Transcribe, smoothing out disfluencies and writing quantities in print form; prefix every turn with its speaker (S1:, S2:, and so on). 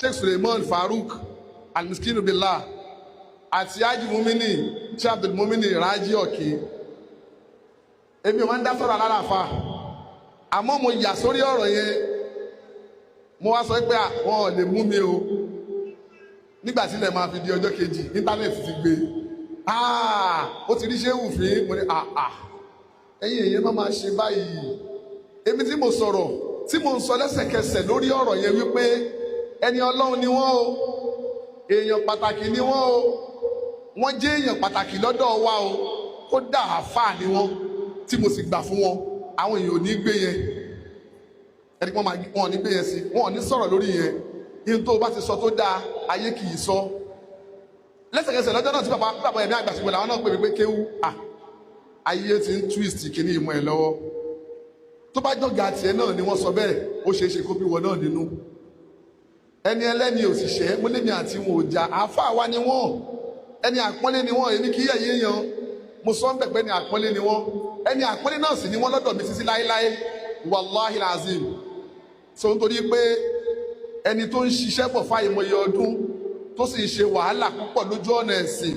S1: Sheikh Suleiman Farouk Almiskinu Billah àti Haji Mumini, Sheikh Abdul Mumini Raji Ọ̀kín. Èmi ò máa ń dá sọ̀rọ̀ alálàáfà, àmọ́ mo yà sórí ọ̀rọ̀ yẹn. Mo wá sọ pé wọn ò lè mú mi o. Nígbà tí ilẹ̀ máa fi di ọjọ́ kejì, íńtánẹ́ẹ̀tì ti gbé, ó ti rí ṣéwù fín. Mo ní, àà, ẹ̀yin èèyàn má máa ṣe báyìí. Èmi tí mo sọ̀rọ̀, tí mo ń sọ lẹ́sẹ̀kẹsẹ̀ lórí ọ̀rọ̀ yẹn wípé ẹni Ọlọ́run ni wọ́n o, èèyàn pàtàkì ni wọ́n o, wọ́n jẹ́ èèyàn pàtàkì lọ́dọ̀ wa o, kódà àáfàá ni wọ́n, tí mo sì gbà fún wọn, àwọn èèyàn ò ní gbé yẹn. Ẹni wọn máa wọn ò ní gbé yẹn sí, wọn ò ní sọ̀rọ̀ lórí yẹn. Ihun tó o bá ti sọ tó dáa, ayé kì í sọ. Lẹ́sẹ̀kẹsẹ̀ lọ́jọ́ náà tí bàbá bàbá ẹ̀mí àgbà ṣùgbọ́n làwọn náà pè mí pé kéwú à, ayé ti ń twist kìíní ìmọ̀ ẹ̀ lọ́wọ́. Tó bá jọ̀gá tiẹ̀ náà ni wọ́n sọ bẹ́ẹ̀, ó ṣeé ṣe kó bí wọn náà nínú. Ẹni ẹlẹ́ni òṣìṣẹ́ mọ́lẹ́mí àti wọn ò jà. Àáfàá wa ni wọ́n, ẹni àpọ́nlé ni wọ́n. Èmi kì í yẹ̀yẹ́ yan. Mo sọ ń bẹ̀ pé ẹni àpọ́nlé ni wọ́n, ẹni àpọ́nlé náà sì ni wọ́n lọ́dọ̀ mi títí láéláé, wàláhì lazim. So nítorí pé ẹni tó ń ṣiṣẹ́ bọ̀ fáyemọye ọdún, tó sì ń ṣe wàhálà púpọ̀ lójú ọ̀nà ẹ̀sìn.